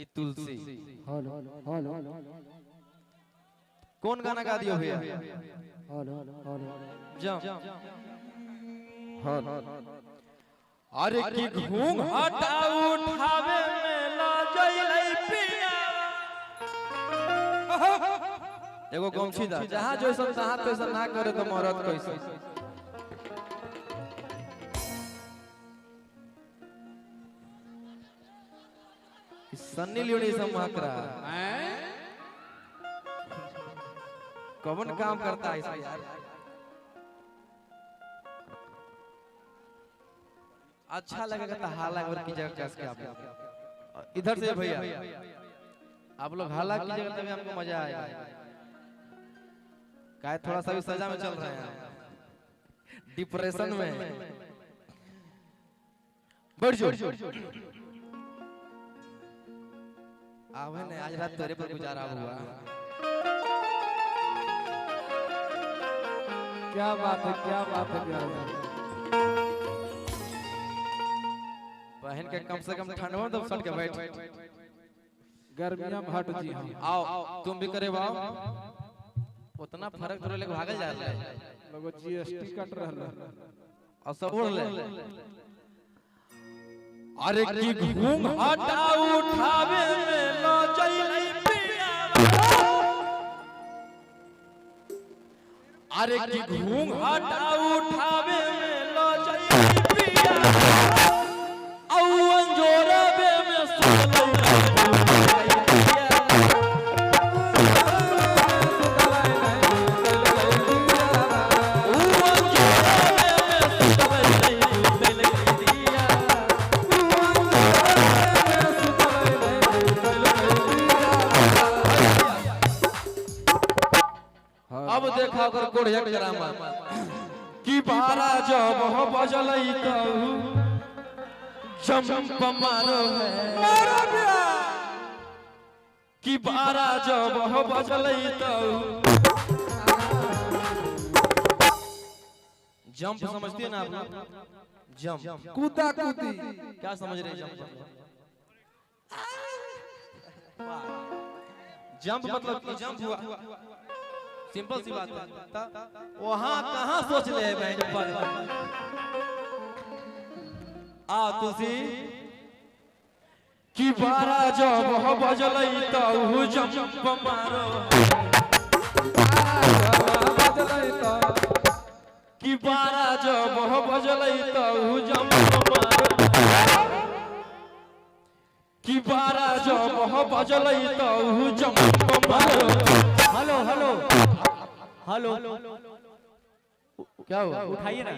ई तुलसी। Hello hello. कौन गाना गा दियो भैया? Hello hello. जम। हेलो। अरे की घूंघटा उठावे में ला जइलै पिया। एगो गमछी दा, जहां जैसन तहां तैसन ना करे तो मरद कैसे। सन्नी लियोनी सब महक रहा हैं? कौन काम करता है इसमें यार? अच्छा लगेगा तो हाला और की जगह कस के आप लोग इधर से भैया आप लोग हाला कीजिएगा तभी हमको मजा आएगा। काय थोड़ा सा भी सजा में चल रहे हैं, डिप्रेशन में। बैठ जाओ। आवे ने आज रात तेरे पर गुजारा हुआ। क्या बात है, क्या बात है, क्या बात है। बहन के कम से कम ठंड में तो सट के बैठ, गर्मियां में हट जी। हाँ आओ तुम भी करे बाओ, उतना फर्क थोड़े लेके भागल जा रहा है। लोगो जीएसटी कट रहल है और सब उड़ ले। अरे की घूंघटा उठावे में लो जइलै पिया। अरे की घूंघटा उठावे में लो जइलै पिया। औ अंजोरबे में सुतलै पिया। औ अंजोरबे में सुतलै पिया। अब देखा ओकर कोढ़िया के करामा कि बारा जब हो बजलै तहु जंप मारो है। कि बारा जब हो बजलै तहु जंप समझती है ना आप लोग? जंप कूदा कूदी क्या समझ रहे हैं? जंप जंप मतलब कि जंप हुआ, सिंपल सी बात है। वहां कहां सोच ले है बहन पागल। आ तुलसी कि बारा जब हो बजलै तहु जंप मारो। कि बारा जब हो बजलै तहु जंप मारो। कि बारा जब हो बजलै तहु जंप मारो। हेलो हेलो हेलो, क्या हुआ? उठाइए ना।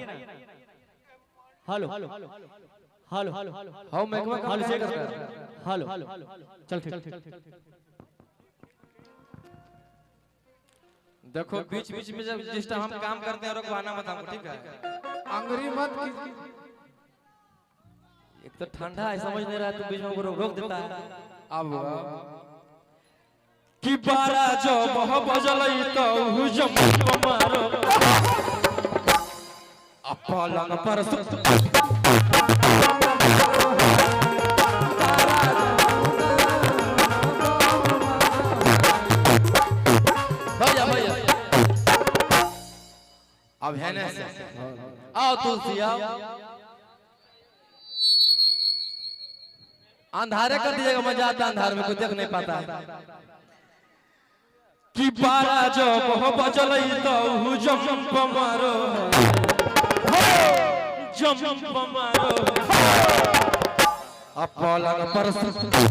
हेलो हेलो हेलो how मैं हेलो चेक कर। हेलो चल ठीक। देखो बीच बीच में जब जिस टाइम हम काम करते हैं रुकवाना मत हमको, ठीक है? अंगरी मत कीजिए। एक तो ठंडा है, समझ नहीं रहा है, तो बीच में हमको रोक देता है। अब कि बारा जब हो बजलै तहु जंप मारो। आ पलंग पर भैया भैया अब है ना से आओ तुलसी आओ। अंधारे कर दीजिएगा, मजा आता है अंधार में, कोई देख नहीं पाता है। कि बारा जब हो बजलै तहु जंप मारो, जंप मारो। आ पलंग पर पर सुत के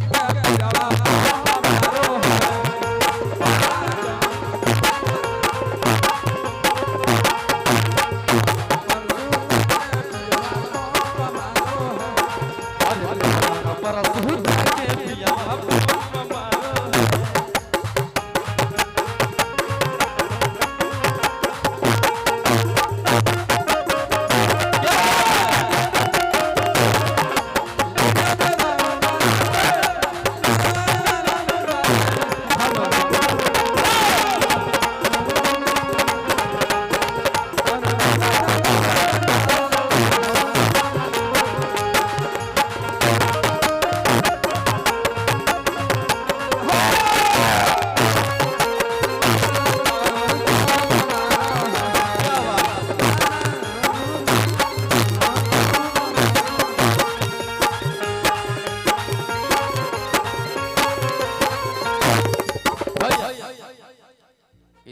पिया पंप मारो।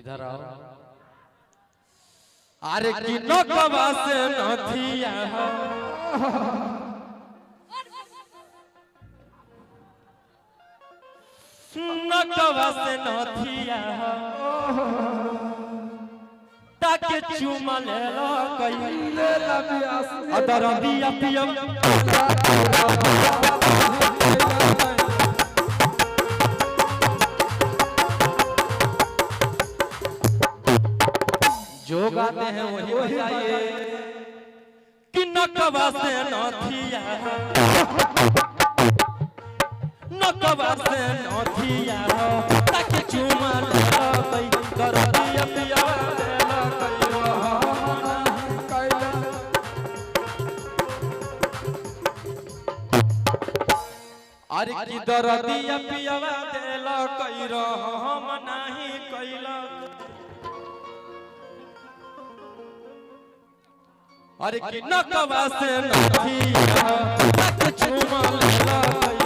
इधर आओ। अरे कि नकवा से नथिया हो, नकवा से नथिया हो, ताके चुमा ले लो कई ले ला ब्यास अदरदिया पियम। जो गाते हैं वही बजाइए। कि नकवा से नथिया, नकवा से नथिया, ताके चुमा ले लो कई दरदिया पियम ले लो कई। अरे की दरदिया पियवा देला कई हम नाही कैला। अरे की नकवा से नथिया ताके चुमा ले लो कई।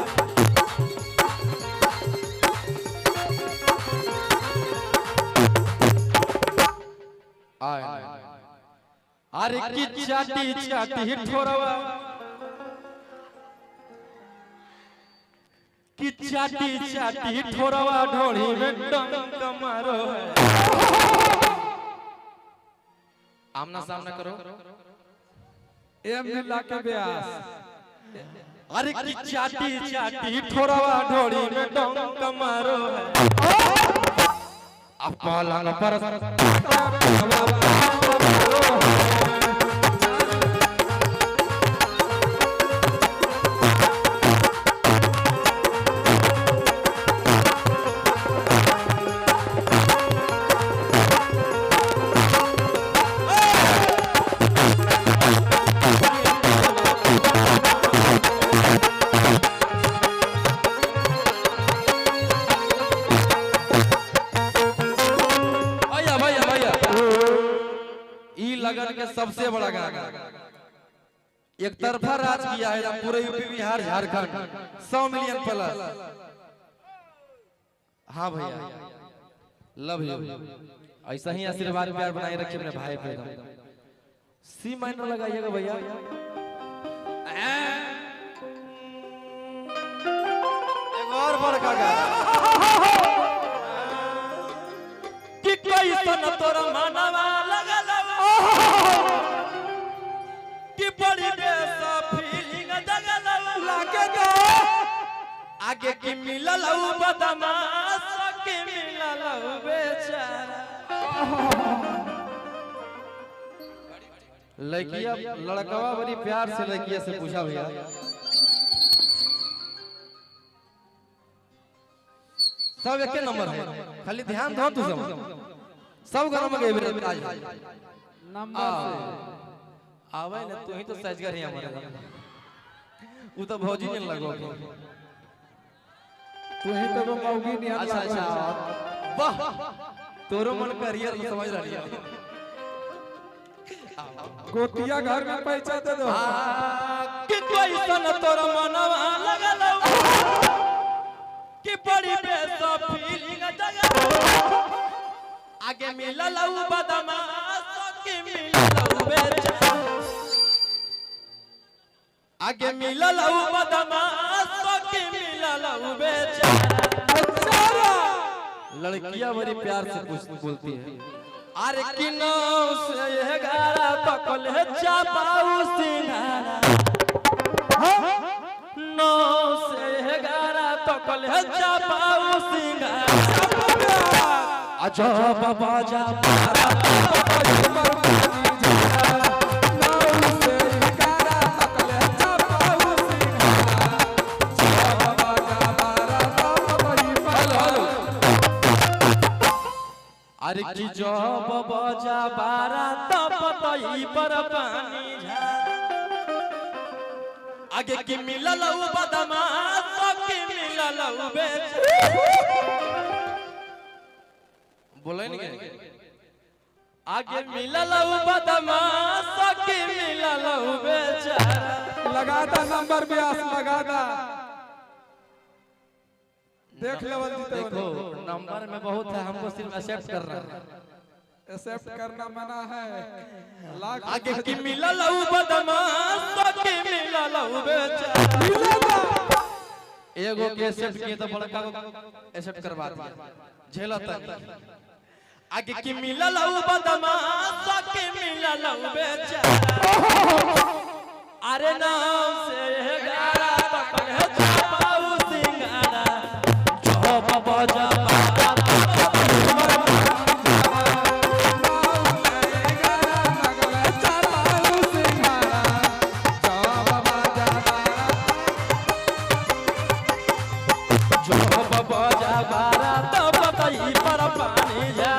आए अरे की चाटी चाटी ठोरवा, कि चाटी चाटी ठोरवा ढोड़ी में डंक मारो है। आमना सामना करो एम मिला के ब्यास। अरे की चाटी चाटी ठोरवा ढोड़ी में डंक मारो है। अब पलंग पर भैया भैया भैया ई लगन के सबसे बड़ा गाना एक तरफा राज किया है पूरे UP Bihar Jharkhand 100 million plus. हाँ भैया लव you. ऐसा ही आशीर्वाद प्यार बनाए रखिए अपने भाई पे। सी माइनर लगाइएगा भैया। एक और बड़का गाना कि कैसन तोर मनवा लगल कि बड़ी बेसा फीलिंग जगल लागे दो आगे की मिलल बदमाश के मिलल बेचारा। लड़किया लड़कवा बड़ी प्यार से लड़किया से पूछा भैया सब एक नंबर है, खाली ध्यान दो तू सब सब गाना में गए आज नंबर से आवे ना तू ही तो सजगर है हमारे उ तो भौजी ने लगो तू ही तो वो मौगी नहीं। अच्छा अच्छा वाह तोरो मन करियर तो समझ रही है। गोतिया घर में पैसा दे दो। कि कैसन तोर मनवा लगल कि बड़ी बेसा फीलिंग जगल आगे मिलल बदमाश के मिलल बेचारा आगे मिलल बदमाश के मिलल बेचारा। लड़कियां बड़ी प्यार से पूछ बोलती है। अरे कि नाव से ये गारा तकल है चापाऊ सिंगारा, नाव से ये गारा तकल है चापाऊ सिंगारा। आजा बाबा जा अरे की जब बजा बारा तब पतई पर पानी झा आगे की मिलल बदमाश की मिलल बेच बोले नहीं आगे मिलल बदमाश की मिलल बेचारा। लगाता नंबर ब्यास लगाता। देख लेवल जीते। देखो नंबर में बहुत है, हमको सिर्फ एक्सेप्ट करना है। एक्सेप्ट करना मना है। लाख आगे की मिलल उ बदमाश तो के मिलल उ बेचारा। एगो के एक्सेप्ट किए तो बड़का को एक्सेप्ट करवा दिया, झेलत। आगे की मिलल उ बदमाश तो के मिलल उ बेचारा। अरे नाम से गारा पकड़ छापाऊ सिंगारा जो बाबा जा जो बाबा जा बारा तो बताई पर पानी जा।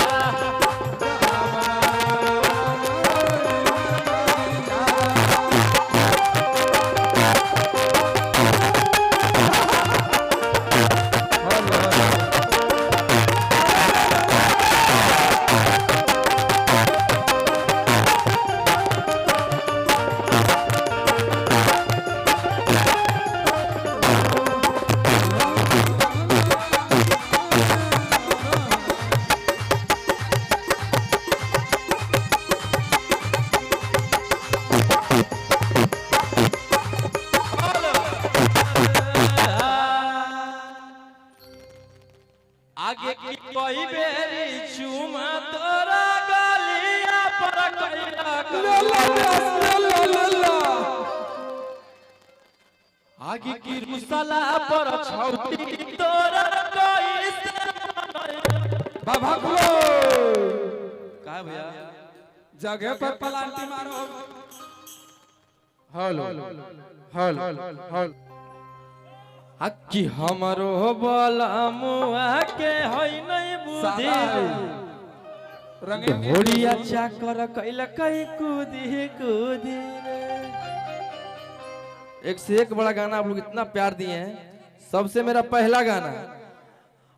आगे की कोई बेरी चूमा तोरा गलिया पर कैला। आगे की रुसला पर छौटी तोरा कोई बाबा खुलो का भैया जगह पर पलांटी मारो। हेलो हेलो हेलो अक्की हमरो बोला मुआ के होई नहीं बुद्धि रंगीन होड़िया चाकर कैल कई कूदी कूदी रे। एक से एक बड़ा गाना आप लोग इतना प्यार दिए हैं। सबसे मेरा पहला गाना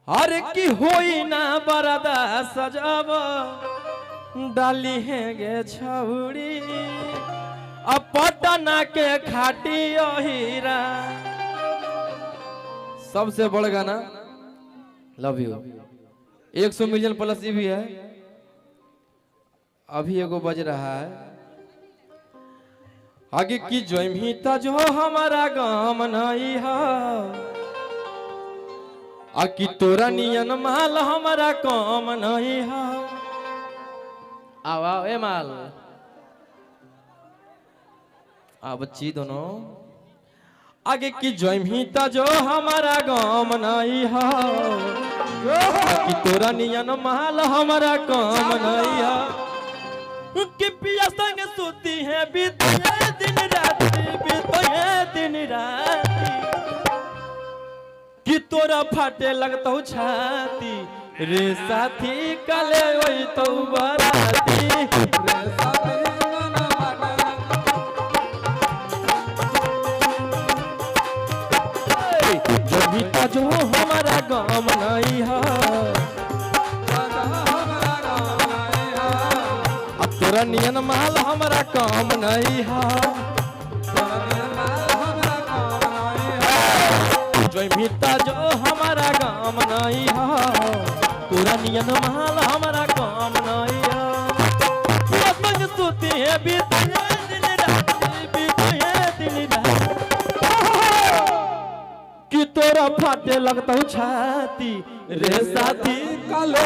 अरे की होई ना बरदा सजाब डाली है गे छौड़ी अब पटना के खाटी हीरा। सबसे बड़ा गाना लव you 100 million plus ये भी है। अभी एगो बज रहा है। आगे की जमीता जो हमारा गाम नहीं है आकी तोरा नियन माल हमारा काम नहीं है। आओ आओ ए माल आ बच्ची दोनों। आगे की जमीता जो हमारा गाम नहीं है कि तोरा नियन माल हमारा काम नहीं है। कि पिया संग सोती है बीते दिन राती बीते दिन राती कि तोरा फाटे लगतौ छाती रे साथी काले ओई तो बराती रे साथी। जमीता जो हमारा गाम नहीं है अब तोरा नियन माल हमारा काम नहीं है। जमीता जो हमारा गाम नहीं है तोरा नियन माल हमारा काम नहीं है। सोती है बीते दिन राती बीते दिन राती कि तोरा फाटे लगतौ छाती रे साथी काले।